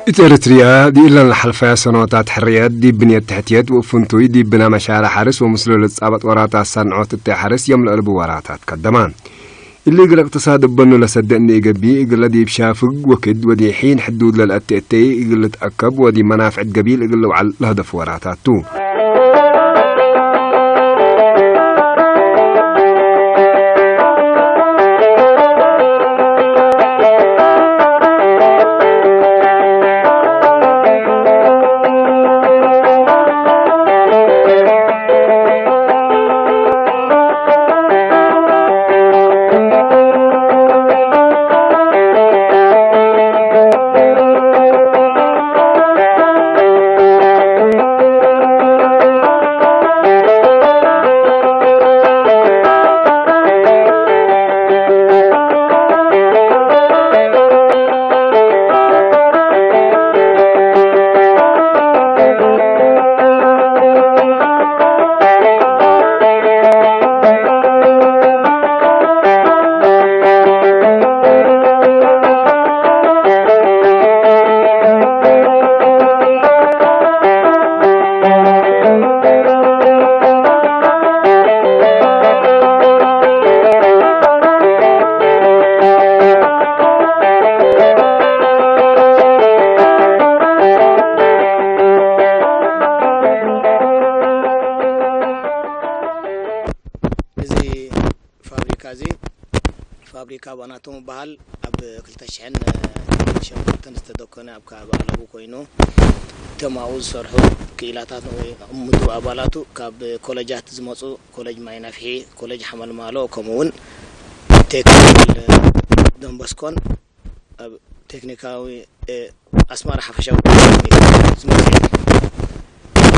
ኢትኤሪትሪያ ዲኢለን ለሓልፋያ ሰኖታት ሕርየት ዲብ ብንየት ትሕትየት ወእፉንቱይ ዲብ ብና መሻረ ሓርስ ወምስሉ ልጻበጥ ወራታት ሳንዖት እተ ሓርስ የም ለእልቡ ወራታት ከደማ። እሊ እግል እቅትሳድ እበኑ ለሰደእኒ እገቢ እግለ ዲብ ሻፍግ ወክድ ወዲ ሒን ሕዱድ ለልአቴ እተይ እግል ልትአከብ ወዲ መናፍዕት ገቢል እግል ልውዓል ለህደፍ ወራታቱ። እዚ ፋብሪካ እዚ ፋብሪካ ባናቶም ይበሃል። ኣብ ክልተ ሽሕን ሸሞንተን ዝተደኮነ ኣብ ከባቢ ኣለቡ ኮይኑ፣ እቶም ኣብኡ ዝሰርሑ ክኢላታት ወይ ምዱብ ኣባላቱ ካብ ኮለጃት ዝመጹ፣ ኮለጅ ማይ ነፍሒ፣ ኮለጅ ሓመልማሎ፣ ከምኡ እውን ቴክኒካል ዶንቦስኮን ኣብ ቴክኒካዊ፣ እ፣ ኣስመራ ሓፈሻዊ ዝመጽእ እዩ።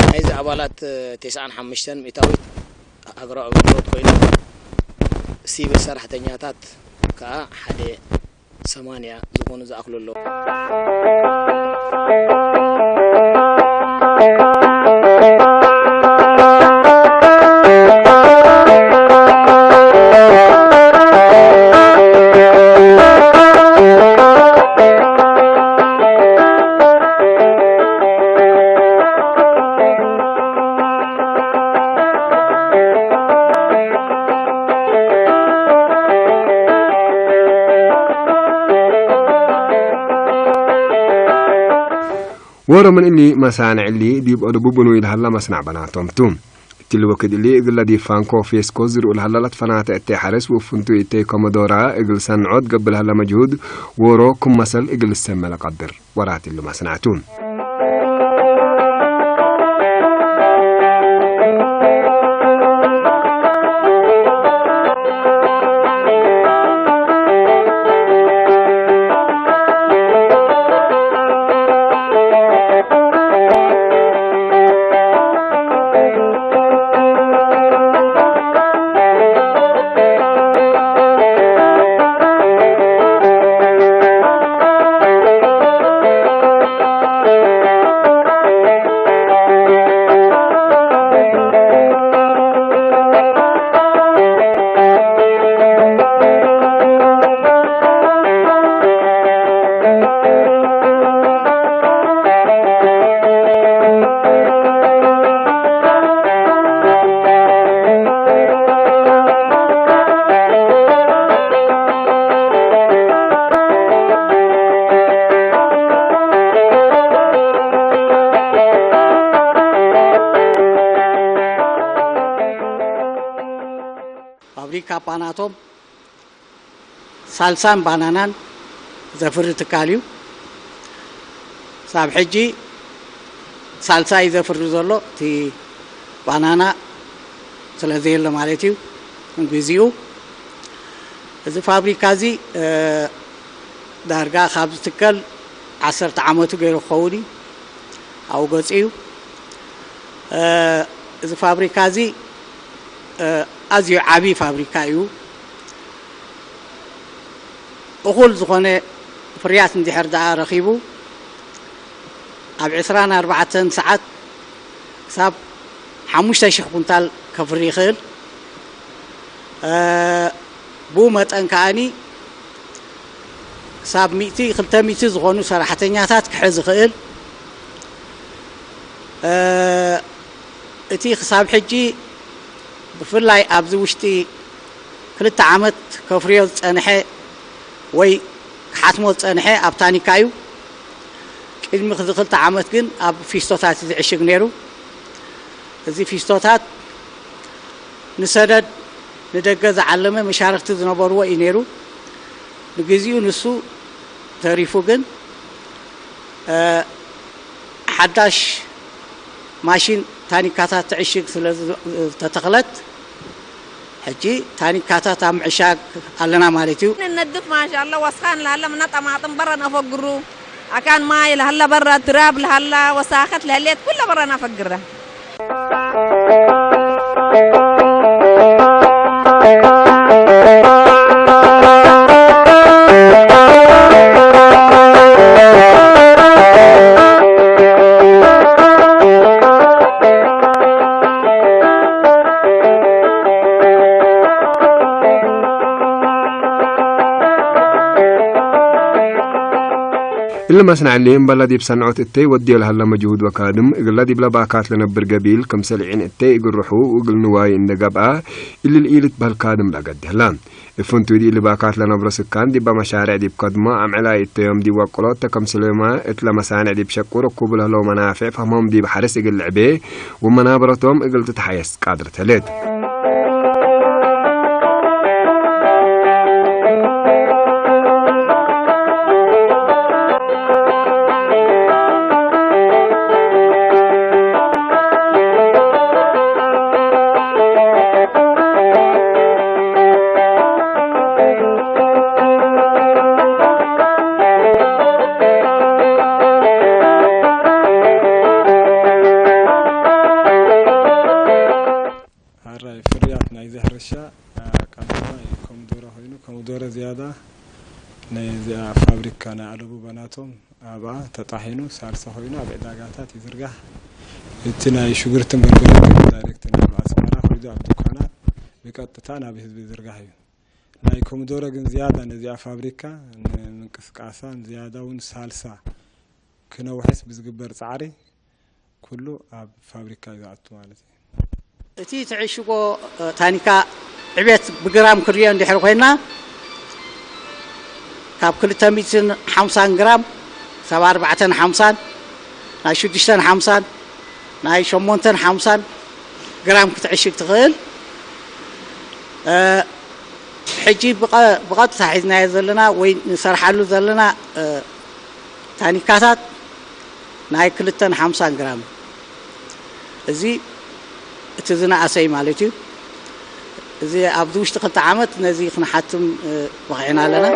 ናይዚ ኣባላት፣ እ፣ ተስዓን ሓሙሽተን ሚእታዊት ኣግራብ ኣገልግሎት ኮይኑ፣ ሲቪል ሰራሕተኛታት ከኣ ሓደ ሰማንያ ዝኾኑ ዝኣኽሉ ኣለዉ። ወሮ ምን እሊ መሳንዕ እሊ ዲብ ኦደቡብኑ ኢልሃላ መስናዕ በናቶም ቱ። እትሊ ወክድ እሊ እግለ ዲብ ፋንኮ ፌስኮ ዝርኡ ልሃላ ላትፈናተ እተይ ሓረስ ውፍንቱ እተይ ኮመዶራ እግል ሰንዖት ገብር ሃላ መጅሁድ ወሮ ክም መሰል እግል ሰመለ ቀድር ወራት እሉ መስናዕቱ። ፋብሪካ ፓናቶም ሳልሳን ባናናን ዘፍሪ ትካል እዩ። ሳብ ሕጂ ሳልሳ እዩ ዘፍሪ ዘሎ። እቲ ባናና ስለ ዘየለ ማለት እዩ። ንግዚኡ እዚ ፋብሪካ እዚ፣ እ፣ ዳርጋ ካብ ዝትከል ዓሰርተ ዓመቱ ገይሩ ክኸውን እዩ። ኣብኡ ገጹ እዩ። እ፣ እዚ ፋብሪካ እዚ፣ እ፣ ኣዝዩ ዓቢ ፋብሪካ እዩ። እኹል ዝኾነ ፍርያት እንድሕር ደኣ ረኺቡ፣ ኣብ ዕስራን ኣርባዕተን ሰዓት ክሳብ ሓሙሽተ ሽሕ ኩንታል ከፍሪ ይኽእል። እ፣ ብኡ መጠን ከኣኒ ክሳብ ሚእቲ ክልተ ሚእቲ ዝኾኑ ሰራሕተኛታት ክሕዝ ይኽእል። እ፣ እቲ ክሳብ ሕጂ ብፍላይ ኣብዚ ውሽጢ ክልተ ዓመት ከፍርዮ ዝጸንሐ ወይ ክሓትሞ ዝጸንሐ ኣብ ታኒካ እዩ። ቅድሚ ክዚ ክልተ ዓመት ግን ኣብ ፊስቶታት እዩ ዝዕሽግ ነይሩ። እዚ ፊስቶታት ንሰደድ ንደገ ዝዓለመ መሻርክቲ ዝነበርዎ እዩ ነይሩ። ንግዚኡ ንሱ ተሪፉ ግን፣ እ፣ ሓዳሽ ማሽን ታኒካታት ትዕሽግ ስለ ዝተተኽለት፣ ሕጂ ታኒካታት ኣብ ምዕሻግ ኣለና ማለት እዩ። ንነድፍ ማሻላ ወስኻን ለሃለ ምና ጠማጥም በረ ነፈግሩ ኣካን ማይ ለሃለ በረ ትራብ ለሃለ ወሳኸት ለህሌት ኩለ በረ ነፈግረ። እሊ መስናዕሊ እምበላ ዲብ ሰንዖት እተይ ወድዮ ለሀለ መጅሁድ ወካድም፣ እግለ ዲብለ ባካት ለነብር ገቢል፣ ክምሰል ዒን እተይ እግል ርሑ እግል ንዋይ እንደ ገብአ፣ እሊ ልኢልት በህል ካድም ለገድህላ። እፍንቱ ዲብ እሊ ባካት ለነብሮ ስካን ዲበ መሻርዕ ዲብ ከድሞ፣ አምዕላይ እተዮም ዲብ ወቅሎ፣ እተ ክምስልመ እት ለመሳንዕ ዲብ ሸቁ ርኩብ ለህለው መናፍዕ ፈህሞም ዲብ ሐርስ እግል ልዕቤ ወመናበረቶም እግል ትትሓየስ ቃድር ተሌት። ኣራይ ፍርያት ናይዚ ሕርሻ፣ አ፣ ቀዳማይ ኮሚዶረ ኮይኑ፣ ኮሚዶረ ዝያዳ ናይዚኣ ፋብሪካ ናይ ኣለቡ በናቶም ኣብኣ ተጣሒኑ ሳልሳ ኮይኑ ኣብ ዕዳጋታት ይዝርጋሕ። እቲ ናይ ሽጉርትን በርበረን ዳይሬክት ናብ ኣስመራ ከይዱ ኣብ ድኳናት ብቀጥታ ናብ ህዝቢ ይዝርጋሕ እዩ። ናይ ኮሚዶረ ግን ዝያዳ ነዚኣ ፋብሪካ ንምንቅስቃሳን ዝያዳ እውን ሳልሳ ክነውሕስ ብዝግበር ጻዕሪ ኩሉ ኣብ ፋብሪካ እዩ ዝኣቱ ማለት እዩ። እቲ ትዕሽጎ፣ እ፣ ታኒካ ዕቤት ብግራም ክንሪኦ እንድሕር ኮይና፣ ካብ ክልተ ሚእትን ሓምሳን ግራም ክሳብ ኣርባዕተን ሓምሳን፣ ናይ ሽዱሽተን ሓምሳን፣ ናይ ሸሞንተን ሓምሳን ግራም ክትዕሽግ ትኽእል። እ፣ ሕጂ ብቐ-፣ ብቐጥታ ሒዝናዮ ዘለና ወይ ንሰርሓሉ ዘለና፣ እ፣ ታኒካታት ናይ ክልተን ሓምሳን ግራም፣ እዚ እቲ ዝነኣሰ እዩ ማለት እዩ። እዚ ኣብዚ ውሽጢ ክልተ ዓመት ነዚ ክንሓትም፣ እ፣ በቒዕና ኣለና።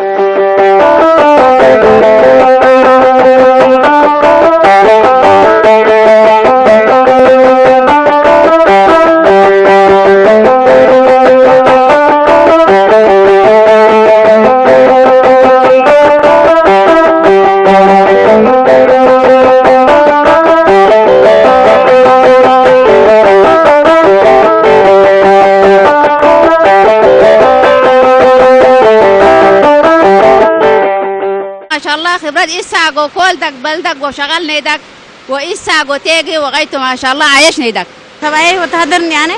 ማሻላ ክብረት ኢሳ ጎ ኮልደግ በልደግ ጎ ሸቀል ነይደግ ጎ ኢሳ ጎ ቴጊ ወቀይቱ ማሻላ ኣየሽ ነይደግ። ሰብኣየይ ወተሃደር እንዲ ኣነ፣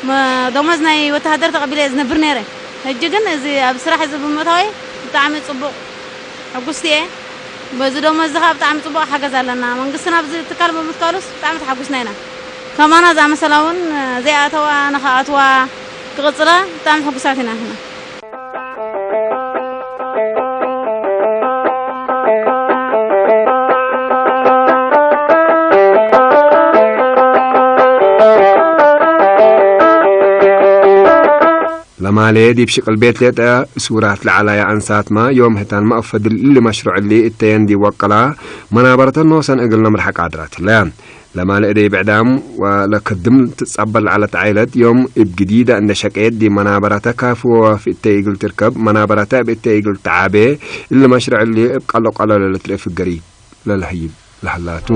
መ-፣ ደሞዝ ናይ ወተሃደር ተቐቢለ እየ ዝነብር ነይረ። ሕጂ ግን እዚ ኣብ ስራሕ እዚ ብምእታወይ ብጣዕሚ ጽቡቕ ሕጉስቲ እየ። በዚ ደሞዝ እዚ ኸኣ ብጣዕሚ ጽቡቕ ሓገዝ ኣለና። መንግስትና ኣብዚ ትካል ብምትካሉስ ብጣዕሚ ተሓጒስና ኢና። ከማና ዝኣመሰላ እውን ዘይኣተዋ ንኽኣትዋ ክቕጽላ ብጣዕሚ ሕጉሳት ኢና ንሕና። ለማሌ ዲብ ሽቅል ቤት ሌጠ እሱራት ለዐላያ አንሳትማ ዮም ህታን መአፈድል እሊ መሽሩዕ እሊ እተየን ዲብ ወቀላ መናበረተን ኖሰን እግል ነምርሐ ቃድራት ህለ። ለማሌ እደይ ብዕዳም ወለክድም ትጸበል ለዐለት ዓይለት ዮም እብ ግዲደ እንደ ሸቄት ዲብ መናበረተ ካፊ ወዋፊ እተይ እግል ትርከብ መናበረተ እብ እተይ እግል ተዓቤ እሊ መሽሩዕ እሊ እብ ቀሎ ቀሎ ለልትርኤ ፍገሪ። ለልሀይብ ለሀላቱ።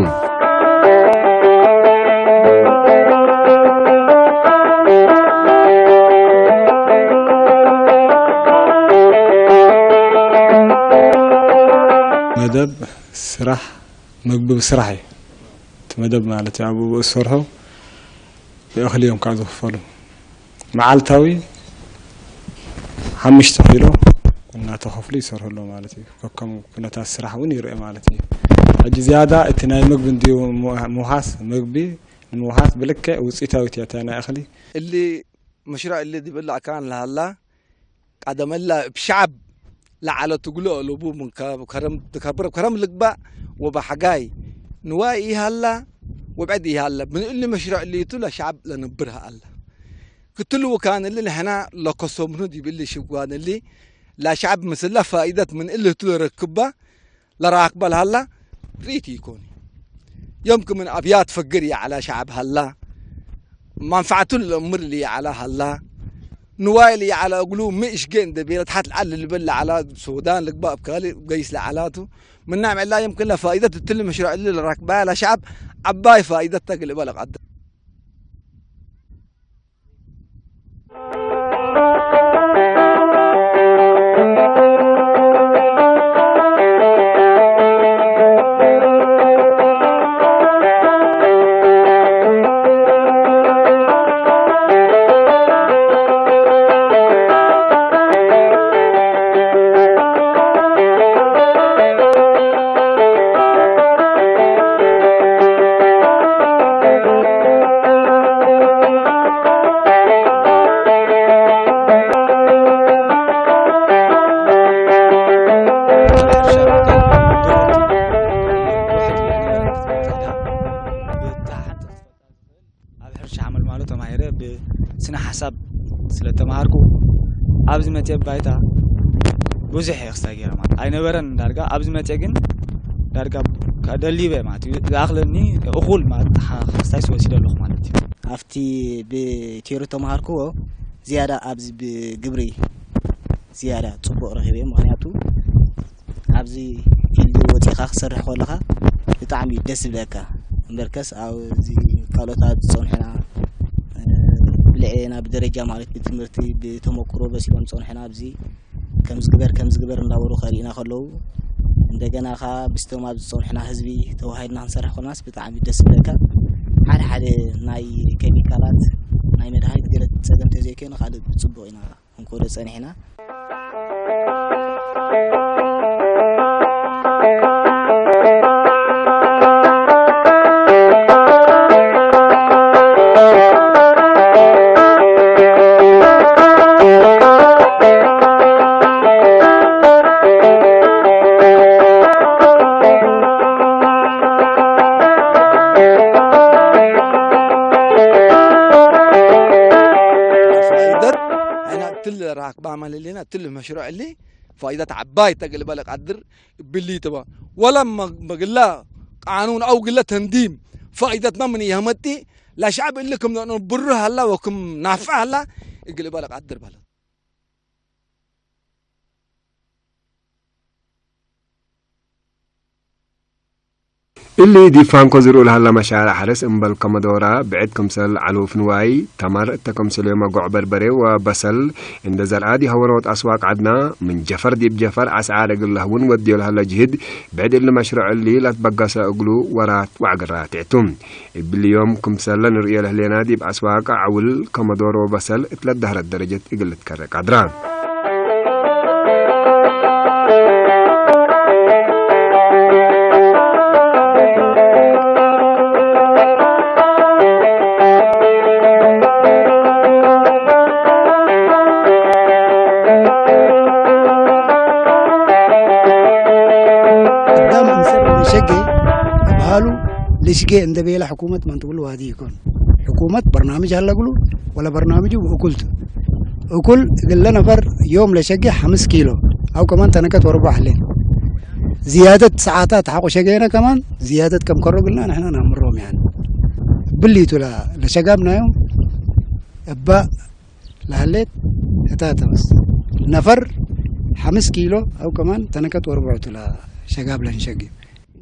መደብ ስራሕ፣ ምግቢ ብስራሕ እዩ እቲ መደብ ማለት እዩ። ኣብኡ ዝሰርሑ ብእኽሊ እዮም ከዓ ዝኽፈሉ። መዓልታዊ ሓሙሽተ ኪሎ እናተኸፍሉ ይሰርሑ ኣለዉ ማለት እዩ። ከከም ኩነታት ስራሕ እውን ይርአ ማለት እዩ። ሕጂ ዝያዳ እቲ ናይ ምግቢ እንድዩ ምውሃስ፣ ምግቢ ንምውሃስ ብልክዕ ውፅኢታዊት እያ እታ ናይ እኽሊ። እሊ መሽሮ እሊ ድብላዕ ካን ለሃላ ቀደመላ ብሻዕብ ለዓለ ትግሎ ለቡ ምን ከ-፣ ከረም፣ ከብረ-፣ ከረም ልግባእ ወበሓጋይ ንዋይ ይሃላ ወብዕድ ይሃላ። ምን እሊ መሽሮ እሊ ይቱ ለሻዕብ ለንብር ሃላ። ክትልው ካን እሊ ንሕና ለከሰምኑ ዲብሊ ሽጓን እሊ ለሻዕብ ምስላ ፋይደት ምን እሊ ህቱ ለረክባ ለራክበ ለሃላ ርኢት ይኮን። يمكن من أبيات فقر على شعب هلا، منفعته الأمر اللي على هلا، نوايا اللي على أقلو مش جين دبيرة حتى العل اللي بل على سودان لقباب كالي قيس لعلاته. من نعم لا يمكن له فائدة تل مشروع اللي راكبه لا شعب عباي فائدة تقلب لك عد. ኣብ ሕርሻ ሓመልማሎ ተማሂረ ብስነ ሓሳብ ስለ ተማሃርኩ ኣብዚ መፅየ ባይታ ብዙሕ እየ ክስታይ ገይረ ማለት ኣይነበረን። ዳርጋ ኣብዚ መፅየ ግን ዳርጋ ደሊበ ማለት እዩ ዝኣኽለኒ እኹል ማለት ሓ-፣ ክስታይ ወሲደ ኣለኹ ማለት እዩ። ኣብቲ ብቴሩ ተማሃርክዎ ዝያዳ ኣብዚ ብግብሪ ዝያዳ ፅቡቕ ረኺበ። ምኽንያቱ ኣብዚ ፊልድ ወፂኻ ክሰርሕ ከለኻ ብጣዕሚ እዩ ደስ ዝብለካ። እምበርከስ ኣብዚ ካልኦት ኣብ ዝፀንሑና፣ እ፣ ብልዕሌና ብደረጃ ማለት ብትምህርቲ ብተመክሮ በሲሎም ዝፀንሑና ኣብዚ ከምዚ ግበር ከምዚ ግበር እንዳበሉ ከርእዩና ከለዉ እንደገና ኸዓ ብስቶም ኣብ ዝፀንሑና ህዝቢ ተዋሂድና ክንሰርሕ ከለናስ ብጣዕሚ ደስ ዝብለካ። ሓደ ሓደ ናይ ኬሚካላት ናይ መድሃኒት ገለ ፀገም ተዘይኮይኑ ካልእ ብፅቡቕ ኢና ክንኮዶ ጸኒሕና። ፋይደት ኣና ትል ራክባ ማለሌና ትል መሽሩዕ እሊ ፋይደት ዓባይ ተግል በለ ቃድር ብሊ ተባ ወላ መ-፣ መግላ ቃኑን ኣው ግለ ተንዲም ፋይደት ማ ምን የመጢ ለሻዕብ እሊ ክም ብሩ ሃላ ወክም ናፍዕ ሃላ እግል በለ ቃድር በለ። እሊ ዲብ ፋንኮ ዝርኡ ለሀላ መሻርዕ ሐረስ እምበል ከመዶራ፣ ብዕድ ክምሰል፣ ዐሉፍ ንዋይ፣ ተመር እተ ክምሰልዮ መጎዕ በርበሬ ወበሰል እንደ ዘርአ ዲሀወረ ወጣስዋቅ ዐድና፣ ምን ጀፈር ዲብ ጀፈር አስዓር እግል ለህውን ወድዮ ለሀለ ጅህድ፣ ብዕድ እሊ መሽሩዕ እሊ ለትበገሰ እግሉ ወራት ወዐግራት ይዐቱ። እብሊ ዮም ክምሰለ ንርእዮ ለህሌና ዲብ አስዋቅ ዐውል ከመዶሮ ወበሰል እት ለደህረት ደረጀት እግል ልትከረ ቃድራ። ቀዳም እንሰር ንሸጌ እብሃሉ ልሽጌ እንደ ቤላ ሕኩመት መንትብሉ ዋዲ ይኮን። ሕኩመት በርናምጅ ሀለግሉ ወለ በርናምጁ እኩልቱ። እኩል እግለ ነፈር ዮም ለሸጌ ሐምስ ኪሎ አው ከማን ተነከት ወርቦ ሐሌን። ዝያደት ሰዓታት ሐቆ ሸጌነ ከማን ዝያደት ከም ከሮ ግልና ንሕና ናምሮም ያን። ብሊቱ ለ-፣ ለሸጋብ ናዮም እባ ለሀሌት እታ ተመስ ነፈር ሐምስ ኪሎ አው ከማን ተነከት ወርቦ ቱ ለሸጋብ ለንሸጌ።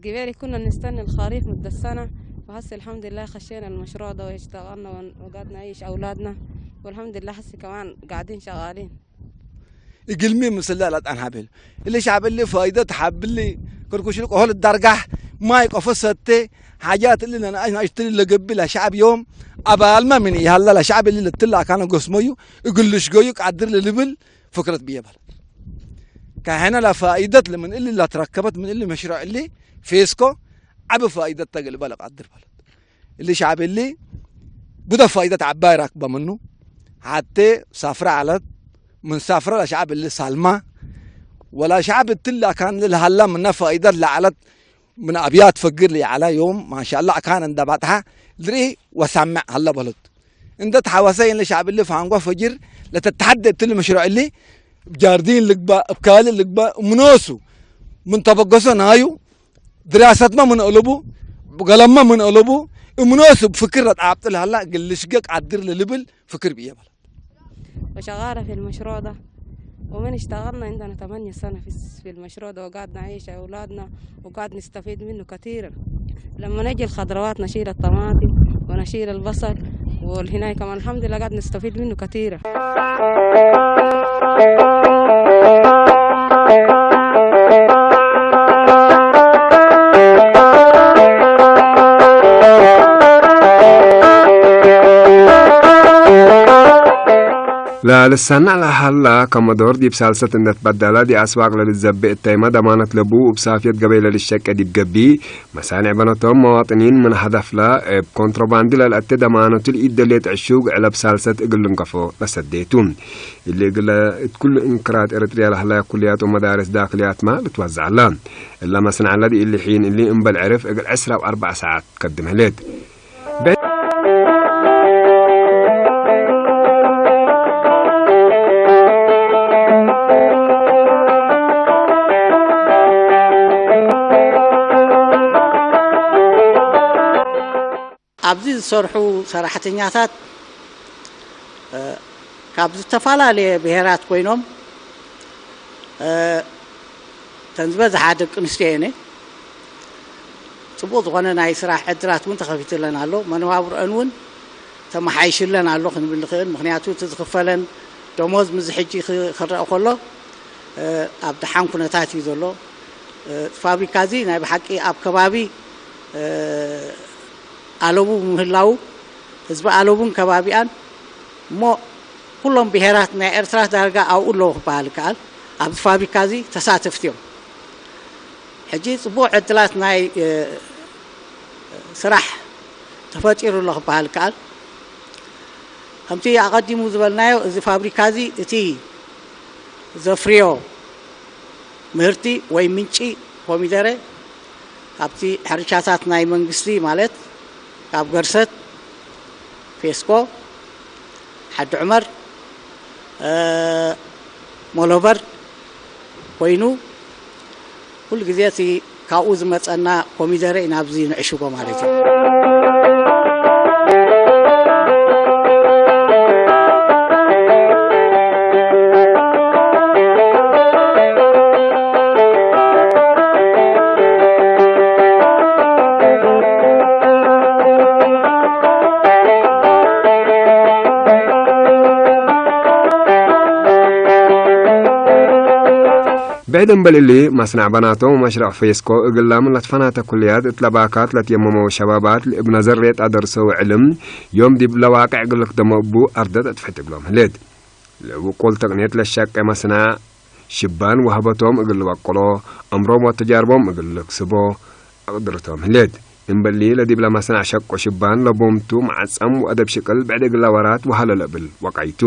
قبل كنا نستنى الخريف مدة السنة، وهسه الحمد لله خشينا المشروع ده واشتغلنا ون-، وقعدنا نعيش أولادنا، والحمد لله هسه كمان قاعدين شغالين. እግልሚ ምስላ ላጣን ሀብል እሊ ሻዕብ እሊ ፋይደት ሀብሊ ክርኩሽሉ ቆሆል ዳርጋሕ ማይ ቆፎ ሰቴ ሓጃት እሊ ነንኣሽ ናሽ ትል ለገቢ ለሻዕብ ዮም ኣባልማ ምን ይሃላ ለሻዕብ እሊ ለትል ኣካነ ጎስሞዩ እግልሽ ጎዩ ቃድር ለልብል ፍክረት ብየባል። ካሄነ ለፋይደት ለምን እሊ ላትረከበት ምን እሊ መሽሮ እሊ ፌስኮ ዓብ ፋይደት ተገልባ ለቃድር ባለት። እሊ ሻዕብ እሊ ቡደ ፋይደት ዓባይ ራክባ ምኑ ሓቴ ሳፍራ ዓለት ምን ሳፍራ ለሻዕብ እሊ ሳልማ ወላ ሻዕብ እትል ኣካን ለሃላ ምና ፋይደት ለዓለት ምን ኣብያት ፈግር ለዓላ ዮም ማሻላ ኣካን እንደ ባጥሓ ልርኢ ወሳምዕ ሃላ በለት። እንደ ተሓዋሳይ እለ ሻዕብ እሊ ፋንጓ ፈጅር ለተተሓደ እትል መሽሮ እሊ ጃርዲን ልግባ እብካል ልግባ ምኖሱ ምን ተበገሶ ናዩ ድራሰትማ ምን እልቡ ገለማ ምን እልቡ እምኖሱ ብፍክር ለጣብጥ ለሃላ ግልሽገ ቃድር ለልብል ፍክር ብየበል። وشغالة في المشروع ده. ومن اشتغلنا عندنا ثمانية سنة في الس- في المشروع ده، وقعدنا نعيش أولادنا، وقاعد نستفيد منه كثيرا. لما نجي الخضروات نشيل الطماطم ونشيل البصل، والهناي كمان الحمد لله قاعد نستفيد منه كثيرا. ላልሳና ለሃላ ከመዶር ዲብ ሳልሰት እንደትበደለ ዲኣስባቅ ለልዘብእ እተይመ ደማነት ለቡ እብ ሳፍየት ገበይ ለልሸቀ ዲብ ገቢ መሳንዕ በነቶም መዋጥኒን ምን ሀደፍለ እብ ኮንትሮባንዲ ለልአቴ ደማነቱ ለኢደሌት ዕሹግ ዕለብ ሳልሰት እግል ልንገፎ ለሰዴቱ። እሊ እግለ እት ኩሉ እንክራት ኤረትርያ ለህላያ ኩልያት ወመዳርስ ዳክልያትማ ልትወዘዐላ። እለ መስንዐለ ዲእሊ ሒን እሊ እምበል ዕርፍ እግል ዕስራ ወአርባዕ ሰዓት ከድም ህሌት። ኣብዚ ዝሰርሑ ሰራሕተኛታት ካብ ዝተፈላለየ ብሄራት ኮይኖም፣ እተን ዝበዝሓ ደቂ ኣንስትዮ እየን። ፅቡቕ ዝኾነ ናይ ስራሕ ዕድላት እውን ተኸፊትለን ኣሎ። መነባብሮአን እውን ተመሓይሽለን ኣሎ ክንብል ንኽእል። ምኽንያቱ እቲ ዝኽፈለን ደሞዝ ምስዚ ሕጂ ክረአ ከሎ ኣብ ደሓን ኩነታት እዩ ዘሎ። እቲ ፋብሪካ እዚ ናይ ብሓቂ ኣብ ከባቢ ኣለቡ ብምህላዉ ህዝቢ ኣለቡን ከባቢኣን እሞ ኩሎም ብሄራት ናይ ኤርትራ ዳርጋ ኣብኡ ኣለዉ ክበሃል ይከኣል። ኣብዚ ፋብሪካ እዚ ተሳተፍቲ እዮም። ሕጂ ፅቡቕ ዕድላት ናይ ስራሕ ተፈጢሩ ኣሎ ክበሃል ይከኣል። ከምቲ ኣቐዲሙ ዝበልናዮ እዚ ፋብሪካ እዚ እቲ ዘፍርዮ ምህርቲ ወይ ምንጪ ኮሚደረ ካብቲ ሕርሻታት ናይ መንግስቲ ማለት ካብ ገርሰት፣ ፌስኮ፣ ሓዲ ዑመር፣ ሞሎበር ኮይኑ ኩሉ ግዜ እቲ ካብኡ ዝመፀና ኮሚደረ ኢና ኣብዚ ንዕሽጎ ማለት እዩ። ብዕድ እምበል እሊ፣ መስናዕ በናቶም ወመሽረቕ ፌስኮ እግል ላምን ለትፈናተ ኩልያት እት ለባካት ለትየመመው ሸባባት ለእብ ነዘር ሌጣ ደርሶ ወዕልም ዮም ዲብ ለዋቅዕ እግል ልክደሞ እቡ አርደት አትፈት እግሎም ህሌት። ለእብ ቁል ተቅንየት ለሸቄ መስናዕ ሽባን ወሀበቶም እግል ልበቅሎ፣ እምሮም ወተጃርቦም እግል ልክስቦ፣ አቅድርቶም ህሌት። እምበሊ ለዲብለ መስናዕ ሸቆ ሽባን ለቦምቱ መዓጸም ወአደብ ሽቅል ብዕድ እግለ ወራት ወሀለ ለብል ወቃይቱ።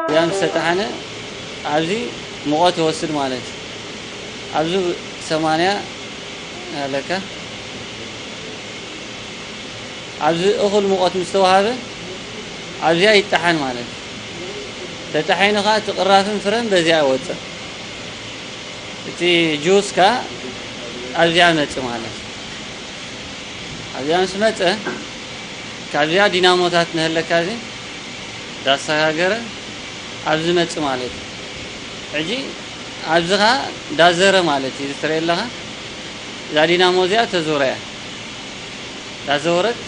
እዚኣ ምስ ተጠሓነ ኣብዚ ሙቐት ይወስድ ማለት እዩ። ኣብዚ ሰማንያ ኣለካ። ኣብዚ እኹል ሙቐት ምስ ተዋሃበ ኣብዚኣ ይጠሓን ማለት እዩ። ተጣሒኑ ኸዓ እቲ ቅራፍን ፍረን በዚኣ ይወፅእ። እቲ ጁስ ከኣ ኣብዚኣ መጽእ ማለት እዩ። ኣብዚኣ ምስ መጸ ካብዚኣ ዲናሞታት ንህለካ እዚ ዳሰጋገረ ኣብዚ መጽእ ማለት እዩ። ሕጂ ኣብዚ ኸኣ ዳዘረ ማለት እዩ። እዚ ትሪኦ ኣለኻ እዛ ዲናሞ እዚኣ ተዞረ እያ። ዳዘወረት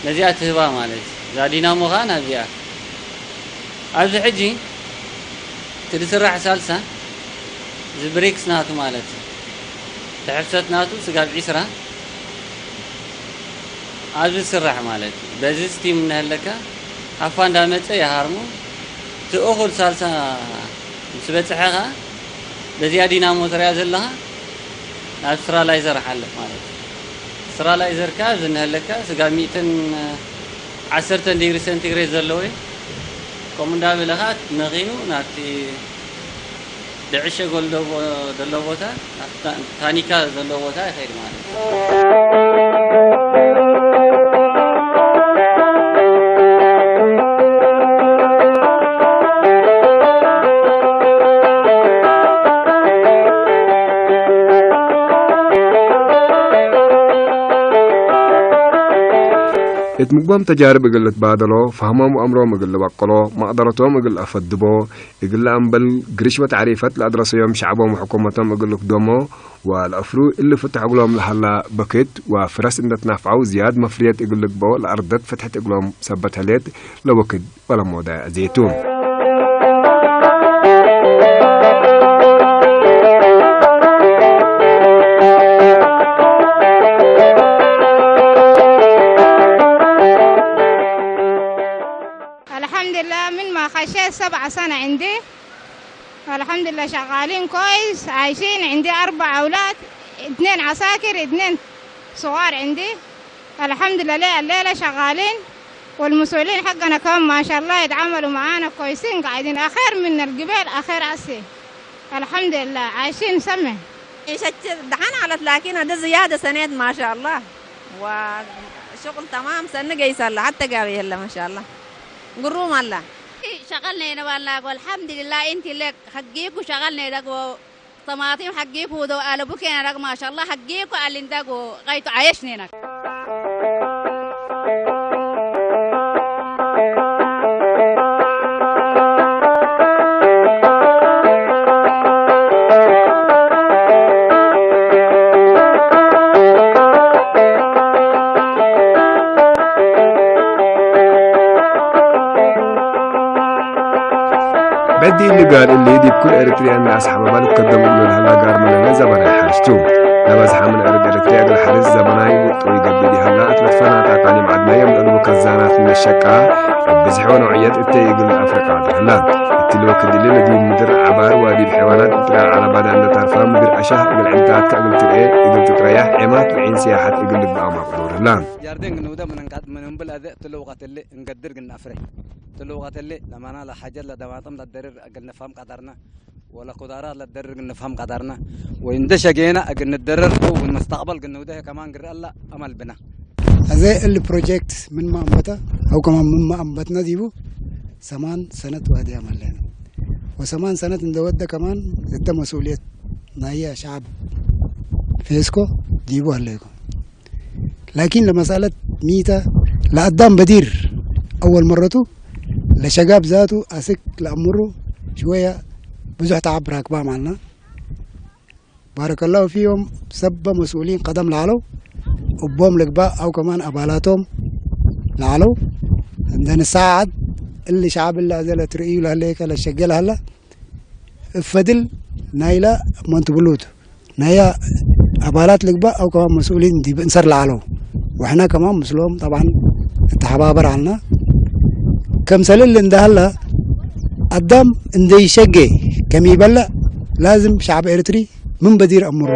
ነዚኣ ትህባ ማለት እዩ። እዛ ዲናሞ ኸኣ ናብዚኣ ኣብዚ ሕጂ እቲ ዝስራሕ ሳልሳ እዚ ብሪክስ ናቱ ማለት እዩ። እቲ ሕፍሰት ናቱ ስጋብ ዒስራ ኣብዚ ዝስራሕ ማለት እዩ። በዚ ስቲም እናሃለካ ሃፋ እንዳመጸ ይሃርሙ። እቲ እኹል ሳልሳ ምስ በጽሐ ኸኣ በዚኣ ዲናሞ ትሪኣ ዘለኻ ናብ ስትራላይዘር ሓልፍ ማለት እዩ። ስትራላይዘር ከኣ እዚ እናሃለካ ስጋብ ሚእትን ዓሰርተን ዲግሪ ሴንቲግሬድ ዘለዎ እዩ። ከምኡ እንዳበለ ኸኣ መኺኑ ናብቲ ዝዕሸገሉ ዘሎ ቦታ፣ ናብቲ ታ-፣ ታኒካ ዘሎ ቦታ ይኸይድ ማለት እዩ። እት ምግቦም ተጃርብ እግል እትባደሎ፣ ፋህሞም ወአምሮም እግል ልበቅሎ፣ መቅደረቶም እግል አፈድቦ፣ እግል ለአምበል ግርሽ ወተዕሪፈት ለአድረሰዮም ሸዕቦም ወሕኩመቶም እግል ልክዶሞ ወለአፍሩ እሊ ፍትሕ እግሎም ለሀላ በክት ወፍረስ እንደ ትናፍዐው ዝያድ መፍርየት እግል ልግበኦ ለአርደት ፍትሕት እግሎም ሰበት ህሌት ለወክድ ወለሞደ አዜቱ። الحمد لله، من ما خشيت سبع سنة عندي. الحمد لله، شغالين كويس، عايشين. عندي أربع أولاد، اتنين عساكر، اتنين صغار عندي. الحمد لله، الليلة شغالين، والمسؤولين حقنا كمان ما شاء الله يتعاملوا معانا كويسين، قاعدين أخير من القبيل، أخير أسي. الحمد لله، عايشين سمح. عيشة دحين على ثلاثين، هذا زيادة سنة ما شاء الله. والشغل تمام، سنة قيس الله، حتى قاوي هلا ما شاء الله. قروم الله. شغلنا هنا والله، والحمد لله، انت لك حقيك وشغلنا هنا. طماطم حقيك ودو على بوكينا لك، ما شاء الله، حقيك وعلى انت غايتو عايشنا هناك. በዲ እሊ ጋር እሊ ዲብ ኩል ኤሪትርያ እንዳ አስሓበባ ልትከደም እግሎ ለሀላ ጋር መለለ ዘበናይ ሓርስ ቱ። ለበዝሓ ምን እርድ ኤሪትርያ እግል ሓርስ ዘበናይ ውጡ ይገብእ ዲሀላ እት ለትፈናታ ቃሊም ዓድና የምለሉ ከዛናት ነሸቃ እብ ብዝሒ ወነውዕየት እተ እግል አፍሪቃ ትህላ። እትሊ ወክድ እሊ ለዲብ ምድር ዓባር ወዲብ ሐይዋናት እትራ ዓለባዳ እንደ ታርፋ ምድር አሻህ እግል ዕንታት ከእግል ትርኤ እግል ትጥረያህ ዔማት ወዒን ሲያሐት እግል ልግበአ መቅዱር ህላ። ጃርዴን ግንውደ ምን እንቃጥ ምን እንብል አዘ እትሊ ወቀት እሊ እንገድር ግናፍሬ። ትልውቀት እሊ ለማና ለሓጀት ለደማጥም ለደርር እግል ንፍሀም ቀደርነ፣ ወለኩዳራት ለደርር እግል ንፍሀም ቀደርነ፣ ወእንደ ሸጌነ እግል ንደረር ቱ ወመስተቅበል እግል ንውደሀ ከማን ግርአላ አመል ብነ። አዜ እሊ ፕሮጀክት ምንመ አንበተ አው ከማን ምንመ አንበትነ ዲቡ ሰማን ሰነት ዋድያ መለነ። ወሰማን ሰነት እንደ ወደ ከማን እተ መስኡልየት ናየ ሸዓብ ፌስኮ ዲቡ ሀለይኮ። ላኪን ለመሳለት ሚተ ለአዳም በዲር አወል መረቱ ለሸጋብ ዛቱ አስክ ለአምሩ ሽወየ ብዙሕ ተዓብ ራክባም አልና። ባረከላሁ ፊዮም ሰበ መስኡሊን ቀደም ለዐለው እቦም ልግባእ አው ከማን አባላቶም ለዐለው እንደ ንሰዓድ እሊ ሸዓብ እሊ አዘ ለትርእዩ ለህሌከ ለሸጌ ለሀለ እፈድል ናይለ መንትብሉት ናያ አባላት ልግባእ አው ከማን መስኡሊን ዲብ እንሰር ለዐለው ወሕና ከማን ምስሎም ጠብዓን እተሐባበር ዐልና። ከምሰልል እንደሀለ አዳም እንደይሸጌ ከሚበልዕ ላዝም ሸዕብ ኤርትሪ ምን በዲር አምሩ።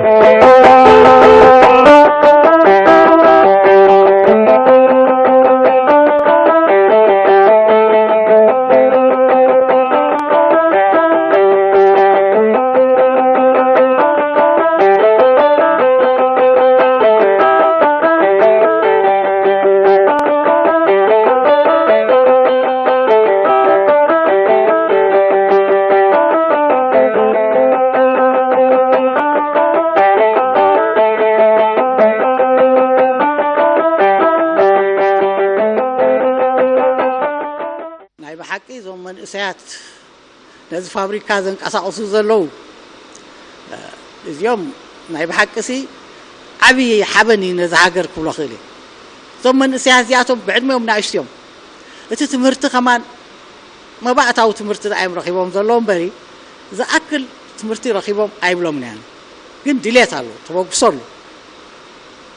ሓቂ እዞም መንእሰያት ነዚ ፋብሪካ ዘንቀሳቕሱ ዘለዉ፣ እ፣ እዚኦም ናይ ብሓቂ ሲ ዓብዪ ሓበን እዩ ነዚ ሃገር ክብሎ ክእል እየ። እዞም መንእሰያት እዚኣቶም ብዕድሚኦም ንኣሽቱ እዮም። እቲ ትምህርቲ ከማን መባእታዊ ትምህርቲ እዮም ረኺቦም ዘለዉ እምበሪ፣ ዝኣክል ትምህርቲ ረኺቦም ኣይብሎምን እየ። ግን ድሌት ኣሎ፣ ተበግሶ ኣሎ።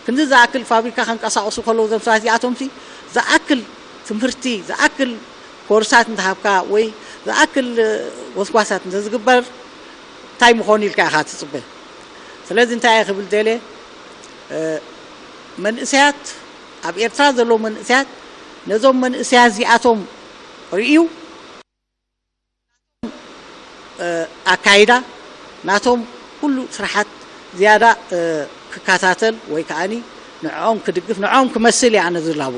ክንዲ ዝኣክል ፋብሪካ ከንቀሳቕሱ ከለዉ እዞም ሰባት እዚኣቶም ሲ ዝኣክል ትምህርቲ፣ ዝኣክል ኮርሳት እንተሃብካ ወይ ዝኣክል፣ እ፣ ጎስጓሳት እንተዝግበር እንታይ ምኾኑ ኢልካ ኢኻ ትጽበ? ስለዚ እንታይ እየ ክብል ደልየ፣ እ፣ መንእሰያት፣ ኣብ ኤርትራ ዘለዉ መንእሰያት ነዞም መንእሰያት እዚኣቶም ርእዩ፣ እ፣ ኣካይዳ ናቶም ኩሉ ስራሓት ዝያዳ፣ እ፣ ክከታተል ወይ ከኣኒ ንዕኦም ክድግፍ፣ ንዕኦም ክመስል እየ ኣነ ዝላቦ።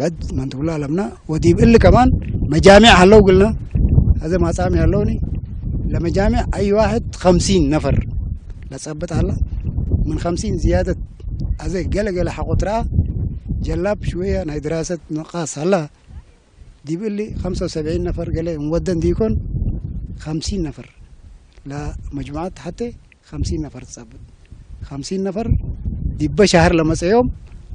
بعد ما تقول لمنا وديب اللي كمان مجامع هلو قلنا، هذا ما سامي هلوني، لمجامع أي واحد خمسين نفر لا تثبت على من خمسين زيادة، هذا قلق قلق حقوترا جلاب شوية ناي دراسة نقاص هلا دي بيقول لي خمسة وسبعين نفر، قال لي مودن ديكون خمسين نفر، لا مجموعات حتى خمسين نفر تصبت، خمسين نفر دي بشهر لما يوم،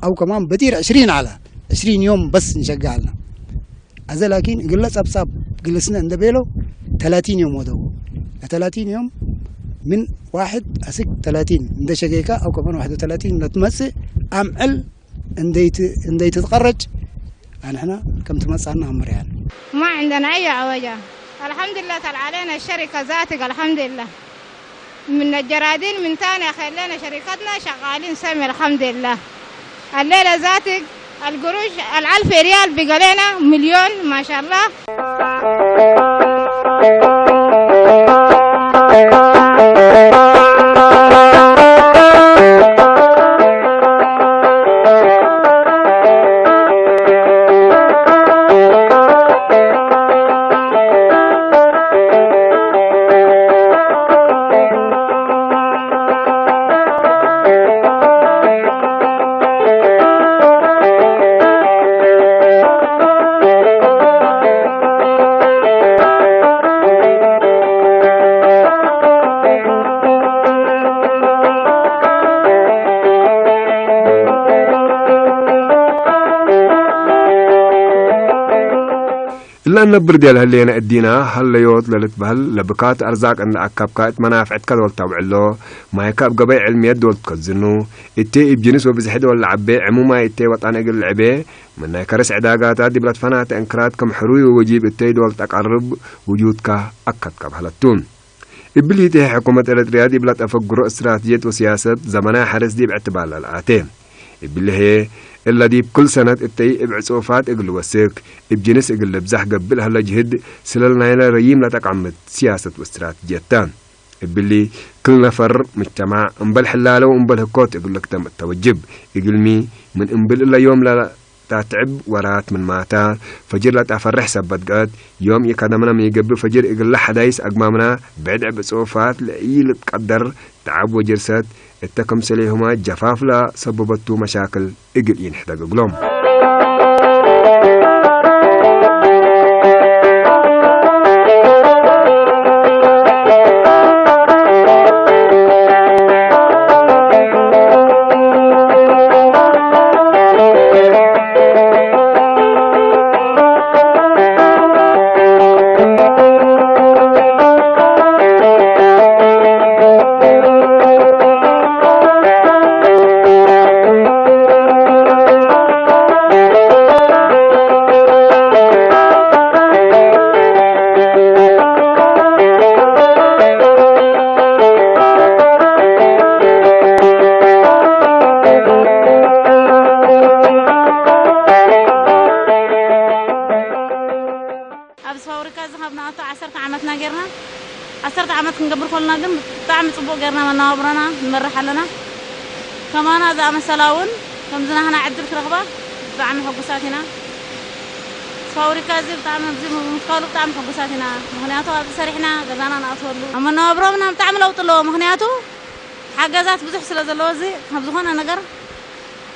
أو كمان بدير عشرين على عشرين يوم بس نشجع لنا. أذا لكن قال لك أبصاب جلسنا عند بيلو ثلاثين يوم ودو، ثلاثين يوم من واحد أسك ثلاثين عند شقيقة أو كمان واحد وثلاثين نتمسي أمعل እንደይት-፣ እንደይትትቐረጭ ኣንሕና ከም ትመጻና ኣመሪያና። ما عندنا أي عوجة. الحمد لله تعالى علينا الشركة ذاتك، الحمد لله. من الجرادين من تاني خلينا شركتنا شغالين سمي، الحمد لله. الليلة ذاتك القروش الألف ريال بقى لنا مليون، ما شاء الله. እላ እነብር ዲያ ለህሌነ እዲና ሀለዮት ለልትበህል ለብካት አርዛቅ እንለአካብካ እት መናፍዕትካ ዶል ታውዕሎ፣ ማይካ እብ ገበይ ዕልምየት ዶል ትከዝኑ፣ እቴ እብ ጅንስ ወብዝሒ ዶል ለዐቤ፣ ዕሙማይ እቴ ወጣን እግል ልዕቤ፣ ምን ናይ ከርስ ዕዳጋታት ዲብ ለትፈናተ እንክራት ከም ሕሩይ ወወጂብ እተይ ዶል ተቀርብ ውጁድካ አከትከብ ሀለቱ። እብሊ ህዬ ሕኩመት ኤረትርያ ዲብ ለተፈግሮ እስትራትጅየት ወስያሰት ዘመናይ ሐርስ ዲብ እዕትባር ለልአቴ። እብሊ ህዬ እለ ዲብ ክል ሰነት እተይ እብ ዕጹፋት እግል ልወስክ፣ እብ ጅንስ እግል ልብዛሕ ገብእ ለሀለ ጅህድ ስለል ናይለ ረዪም ለተቀምት ስያሰት ወእስትራትጅየት ተ። እብሊ ክል ነፈር ምጅተማዕ እምበል ሕላለ ወእምበል ህኮት እግል ልክተም እተወጅብ። እግልሚ ምን እምብል እለ ዮም ለ ታትዕብ ወራት ምን ማታ፣ ፈጅር ለታፈርሕ ሰበት ገአት፣ ዮም ኢከደምነ ሚ ገብእ ፈጅር እግለ ሐዳይስ አግማምና ብዕድ ዕብ ጽኡፋት ለኢልትቀደር ተዐብ ወጅርሰት እተ ክምሰሌሁመ ጀፋፍ ለሰበበቱ መሻክል እግል ኢንሕደግ እግሎም። ኣብዚ ፋብሪካ እዚ ካብ ንኣቱ ዓሰርተ ዓመትና ጌርና። ዓሰርተ ዓመት ክንገብር ከለና ግን ብጣዕሚ ጽቡቕ ጌርና መነባብሮና ንመርሕ ኣለና። ከማና ዝኣመሰላ እውን ከምዚ ናህና ዕድል ክረኽባ ብጣዕሚ ሕጉሳት ኢና። ፋብሪካ እዚ ብጣዕሚ ኣብዚ ምትካሉ ብጣዕሚ ሕጉሳት ኢና። ምኽንያቱ ኣብዚ ሰሪሕና ገዛና ንኣትወሉ። ኣብ መነባብሮና ብጣዕሚ ለውጢ ኣለዎ። ምኽንያቱ ሓገዛት ብዙሕ ስለ ዘለዎ እዚ ካብ ዝኾነ ነገር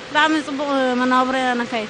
ብጣዕሚ ጽቡቕ መነባብሮ ኢና ነካይድ።